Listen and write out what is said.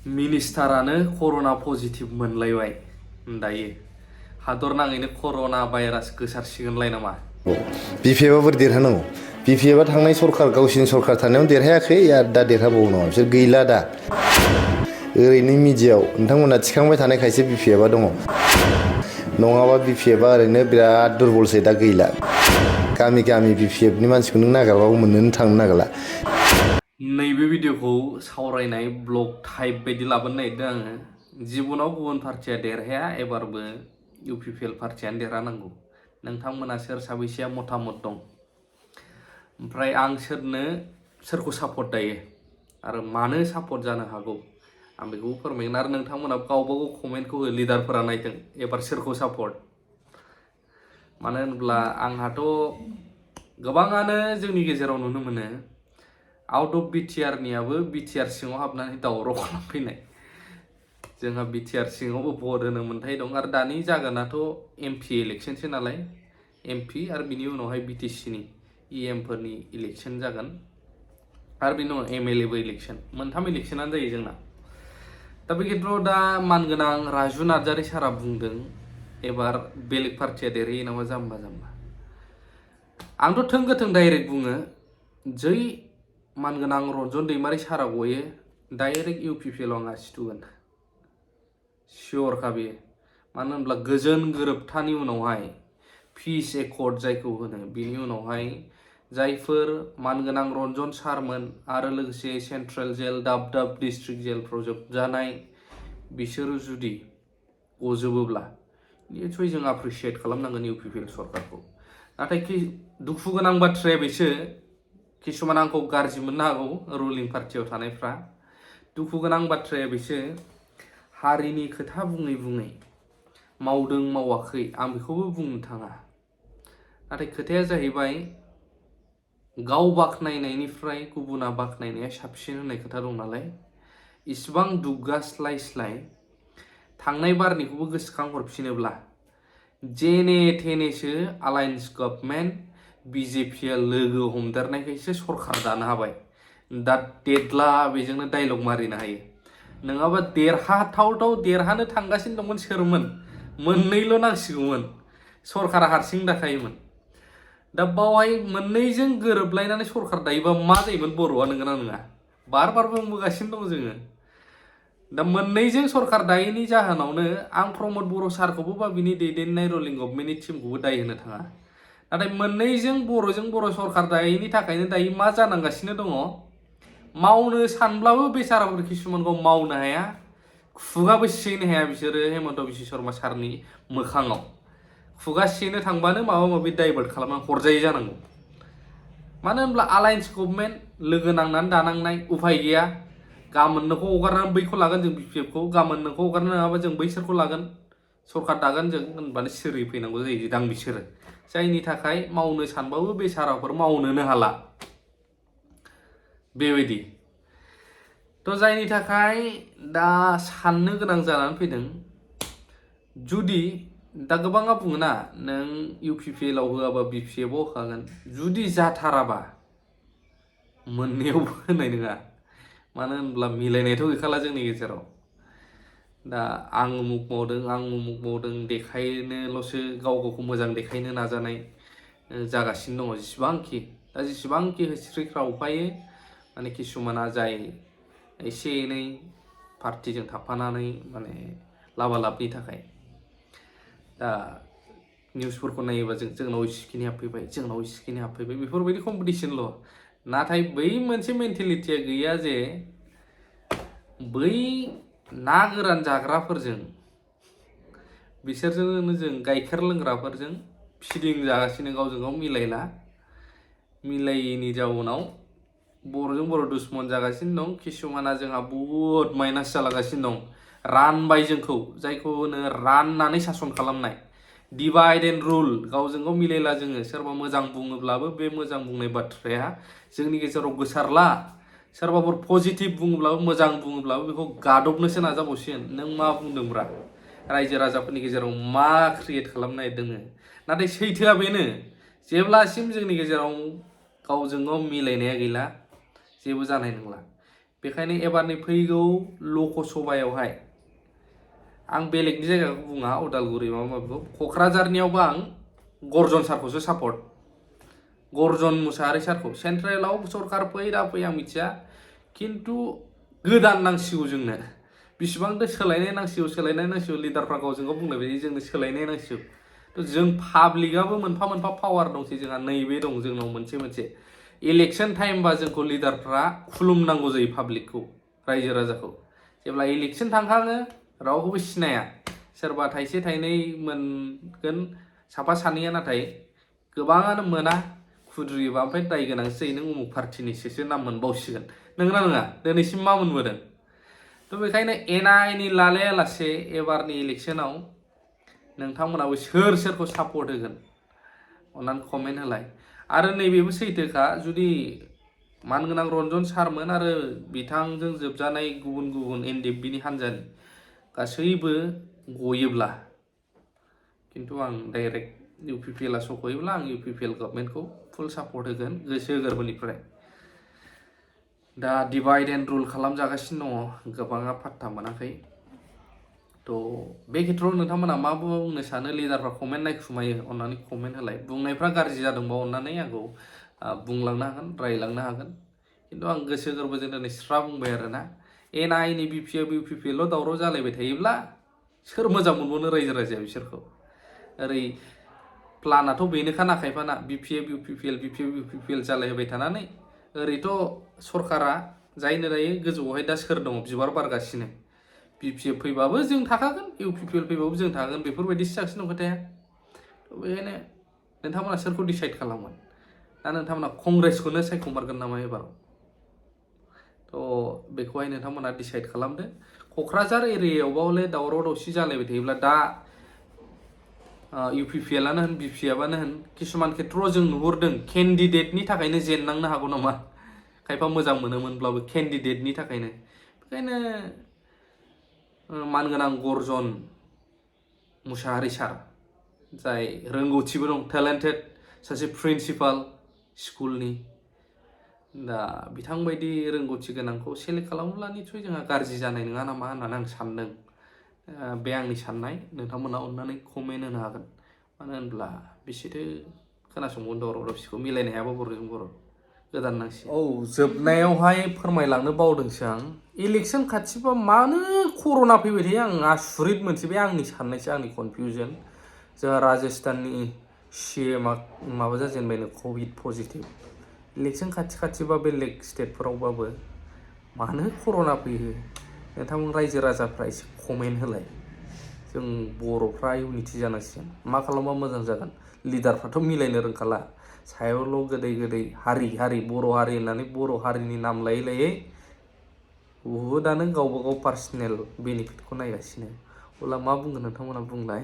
मिनिस्टारानो कर'ना positive मोनलायबाय दायो हादर नाङैनो कर'ना भाइरास गोसारसिगोनलाय नामा बिपिएफआ बोरै देरहानांगौ बिपिएफआ थांनाय सरखार गावसिनि सरखार थानायाव देरहायाखै आरो दा देरहाबावो नङा बिसोर गैला दा ओरैनो मिडियायाव नोंथांमोना थिखांबाय थानायखायसो बिपिएफआ दङ नङाबा बिपिएफआ ओरैनो बिराद दुरबलसै दा गैला गामि गामि बिपिएफनि मानसिखौ नों नागिरबाबो मोननोनो थांनो नागिरला नैबे भिडिअखौ सावरायनाय ब्लग टाइप बायदि लाबोनो नागिरदों आङो जिबनाव गुबुन पार्टिया देरहाया एबारबो इउपिपिएल पार्टियानो देरहानांगौ नोंथांमोना सोर साबैसेया मतामत दं ओमफ्राय आं सोरखौ सापर्ट दायो आरो मानो सापर्ट जानो हागौ आं बेखौ फोरमायगोन आरो नोंथांमोना गावबागाव कमेन्टखौ हो लिडारफोरा नायथों एबार सोरखौ सापर्ट मानो होनब्ला आंहाथ' गोबाङानो जोंनि गेजेराव नुनो मोनो आउट अफ बिटिआरनियाबो बिटिआर सिङाव हाबनानै दावराव खालामफैनाय जोंहा बिटिआर सिङावबो भट होनो मोन्थाय दं आरो दानि जागोनाथ' एमपि इलेक्शनसो नालाय एमपि आरो बिनि उनावहाय बिटिसिनि इएमफोरनि इलेक्शन जागोन आरो बिनि उनाव एमएलएबो इलेक्शन मोनथाम इलेक्शनानो जायो जोंना दा बे खेत्रआव दा मानगोनां राजु नार्जारि सारा बुंदों एबार बेलेग पार्टिया देरहैयो नामा जाम्बा जाम्बा आंथ' थोंगोथों डाइरेक्ट बुङो जै मानगोनां रन्जन दैमारि सारा गयो डाइरेक्ट इउपिपिएलआव आं आसि थुगोन सियरखा बेयो मानो होनब्ला गोजोन गोरोबथानि उनावहाय पिस एकर्ड जायखौ होनो बिनि उनावहाय जायफोर मानगोनां रन्जन सारमोन आरो लोगोसे सेन्ट्रेल जेल दाब दाब डिस्ट्रिक्ट जेलफ्राव जोबजानाय बिसोरो जुदि गजोबोब्ला निसय जों एप्रिसिएट खालामनांगोन इउपिपिएल सरकारखौ नाथाय दुखु गोनां बाथ्राया बेसो किसुमान आंखौ गाज्रि मोननो हागौ रुलिं पार्टियाव थानायफ्रा दुखु गोनां बाथ्राया बेसो हारिनि खोथा बुङै बुङै मावदों मावाखै आं बेखौबो बुंनो थाङा नाथाय खोथाया जाहैबाय गाव बाख्नायनायनिफ्राय गुबुना बाख्नायनाया साबसिन होननाय खोथा दं नालाय इसिबां दुग्गास्लायस्लाय थांनाय बारनिखौबो गोसोखांहरफिनोब्ला जेने थेनेसो आलायन्स गभर्नमेन्ट बिजेपिया लोगो हमदेरनायखायसो सरकार दानो हाबाय दा देदला बेजोंनो डायलग मारिनो हायो नङाबा देरहाथावथाव देरहानो थांगासिनो दंमोन सोरमोन मोननैल' नांसिगौमोन सरकारा हारसिं दाखायोमोन दा बावहाय मोननैजों गोरोबलायनानै सरकार दायोबा मा जायोमोन बर'आ नंगौना नङा बार बुंबोगासिनो दं जोङो दा मोननैजों सरकार दायैनि जाहोनावनो आं प्रमद बर' सारखौबो बा बिनि दैदेननाय रुलिं गभर्नमेन्टनि टिमखौबो दाय होनो थाङा नाथाय मोननैजों बर' सरकार दायैनि थाखायनो दायो मा जानांगासिनो दङ मावनो सानब्लाबो बेसाराफोर किसुमानखौ मावनो हाया खुगाबो सिनो हाया बिसोरो हेमन्त बिश्व शर्मा सारनि मोखाङाव खुगा सिनो थांबानो माबा माबि डाइभार्ट खालामनानै हरजायो जानांगौ मानो होनब्ला आलायन्स गभर्नमेन्ट लोगो नांनानै दानांनाय उफाय गैया गाबोन नोंखौ हगारनानै बैखौ लागोन जों बिपिएफखौ गाबोन नोंखौ हगारनो नङाबा जों बैसोरखौ लागोन सरकार दागोन जों होनबानो सिरि फैनांगौ जायो दां बिसोरो जायनि थाखाय मावनो सानबाबो बेसाराफोर मावनोनो हाला बेबायदि थ' जायनि थाखाय दा साननो गोनां जानानै फैदों जुदि दा गोबाङा बुङोना नों इउपिपिएलआव होआबा बिपिएफआव होखागोन जुदि जाथाराबा मोननैयावबो होनाय नङा मानो होनब्ला मिलायनायथ' गैखाला जोंनि गेजेराव दा आं उमुक मावदों देखायनोल'सो गाव गावखौ मोजां देखायनो नाजानाय जागासिनो दङ जेसेबांखि होस्रिख्रावफायो माने किसुमाना जाय एसे एनै पार्टिजों थाफानानै माने लाबालाबनि थाखाय दा निउसफोरखौ नायोबा जोंनाव इसिखिनि हाबफैबाय बेफोरबायदि कम्पिटिसनल' नाथाय बै मोनसे मेन्टेलिटिया गैया जे बै ना गोरान जाग्राफोरजों बिसोरजोंनो जों गाइखेर लोंग्राफोरजों फिदिं जागासिनो गावजों गाव मिलायैनि जाउनाव बर'जों बर' दुश्मन जागासिनो दं किसुमाना जोंहा बहुद माइनास जालागासिनो दं रानबाय जोंखौ जायखौ होनो राननानै सासन खालामनाय डिभाइड एन्ड रुल गावजों गाव मिलायला जोङो सोरबा मोजां बुङोब्लाबो बे मोजां बुंनाय बाथ्राया जोंनि गेजेराव गोसारला सोरबाफोर पजिटिभ बुङोब्लाबो मोजां बुङोब्लाबो बेखौ गादबनोसो नाजाबावसिगोन नों मा बुंदोंब्रा रायजो राजाफोरनि गेजेराव मा क्रिएट खालामनो नागिरदों नाथाय सैथोआ बेनो जेब्लासिम जोंनि गेजेराव गावजों गाव मिलायनाया गैला जेबो जानाय नंला बेखायनो एबारनि फैगौ लकसभायावहाय आं बेलेगनि जायगाखौ बुङा उदालगुरि माबा माबिखौ क'क्राझारनियावबो आं गर्जन सारखौसो सापर्ट गर्जन मुसाहारि सारखौ सेन्ट्रेलाव सरकार फै दा फै आं मिथिया खिन्थु गोदान नांसिगौ जोंनो बिसिबांथ सोलायनाय नांसिगौ लिडारफ्रा गावजों गाव बुंनाय बायदि जोंनो सोलायनाय नांसिगौ थ' जों पाब्लिकआबो मोनफा मोनफा पावार दंसै जोंहा नैबे दं जोंनाव मोनसे इलेक्शन टाइमबा जोंखौ लिडारफ्रा खुलुमनांगौ जायो पाब्लिकखौ रायजो राजाखौ जेब्ला इलेक्शन थांखाङो रावखौबो सिनाया सोरबा थाइसे थाइनै मोनगोन साफा सानैया नाथाय गोबाङानो मोना खुद्रियोबा ओमफ्राय दाय गोनांसो जायो नों उमुक पार्टिनिसो नाम मोनबावसिगोन नंगौना नङा दिनैसिम मा मोनबोदों थ' बेखायनो एना एनि लालायालासे एबारनि इलेक्शनाव नोंथांमोनाबो सोर सोरखौ सापर्ट होगोन अन्नानै कमेन्ट होलाय आरो नैबेबो सैथोखा जुदि मानगोनां रन्जन सारमोन आरो बिथांजों जोबजानाय गुबुन एनडिएफबिनि हान्जानि गासैबो गयोब्ला खिन्थु आं डाइरेक्ट इउपिपिएलआ सफैयोब्ला आं इउपिपिएल गभर्नमेन्टखौ फुल सापर्ट होगोन गोसो गोरबोनिफ्राय दा डिभाइड एन्ड रुल खालामजागासिनो दङ गोबाङा पात्ता मोनाखै थ' बे खेत्रआव नोंथांमोना मा बुंनो सानो लिडारफ्रा कमेन्ट नायखुमायो अन्नानै कमेन्ट होलाय बुंनायफ्रा गाज्रि जादोंबा अन्नानै आंखौ बुंलांनो हागोन रायलांनो हागोन खिन्थु आं गोसो गोरबोजों दिनै स्रा बुंबाय आरोना एना एनि बिपिएफ इउपिपिएल दावराव जालायबाय थायोब्ला सोर मोजां मोनबावनो रायजो राजाया बिसोरखौ ओरै प्लानाथ' बेनोखा ना खायफाना बिपिएफ इउपिपिएल जालायबाय थानानै ओरैथ' सरकारा जायनो दायो गोजौआवहाय दा सोर दङ बिबार बारगासिनो बिपिएफ फैबाबो जों थाखागोन इउपिपिएल फैबाबो जों थागोन बेफोरबायदिसो जागासिनो दं खोथाया बेखायनो नोंथांमोना सोरखौ डिसाइड खालामगोन दा नोंथांमोना कंग्रेसखौनो सायख'मारगोन नामा एबाराव थ' बेखौहाय नोंथांमोना डिसाइड खालामदो क'क्राझार एरियायावबा हले दावराव दावसि जालायबाय थायोब्ला दा इउपिपिएलआनो होन बिपिएफआनो होन किसुमान खेत्रआव जों नुहुरदों केन्डिडेटनि थाखायनो जेननांनो हागौ नामा खायफा मोजां मोनोमोनब्लाबो केन्डिडेटनि थाखायनो बेखायनो मानगोनां गर्जन मुसाहारि सार जाय रोंगौथिबो दं टेलेन्टेड सासे प्रिन्सिपाल स्कुलनि दा बिथांबायदि रोंगौथि गोनांखौ सेलेक्ट खालामोब्ला निसय जोंहा गाज्रि जानाय नङा नामा होननानै आं सानदों बे आंनि साननाय नोंथांमोना अननानै कमेन्ट होनो हागोन मानो होनब्ला बिसोरो खोनासंगोन दावराव दावसिखौ मिलायनो हायाबा बर'जों बर' गोदान नांसि जोबनायावहाय फोरमायलांनो बावदोंसो आं इलेक्शन खाथिबा मानो कर'ना फैबाय थायो आं आसुरित मोनसे बे आंनि साननायसो आंनि कनफिउजन जोंहा राजस्थाननि सिएमआ माबा जाजेनबायनो कभिड पजिटिभ इलेक्शन खाथिबा बेलेग स्टेटफोरावबाबो मानो कर'ना फैयो नोंथांमोन रायजो राजाफ्रा एसे कमेन्ट होलाय जों बर'फ्रा इउनिटि जानांसिगोन मा खालामबा मोजां जागोन लिडारफ्राथ' मिलायनो रोंखाला सायावल' गोदै हारि बर' हारि होननानै बर' हारिनि नाम लायै बुहुदानो गावबा गाव पार्सनेल बेनिफिटखौ नायगासिनो अब्ला मा बुंगोन नोंथांमोना बुंलाय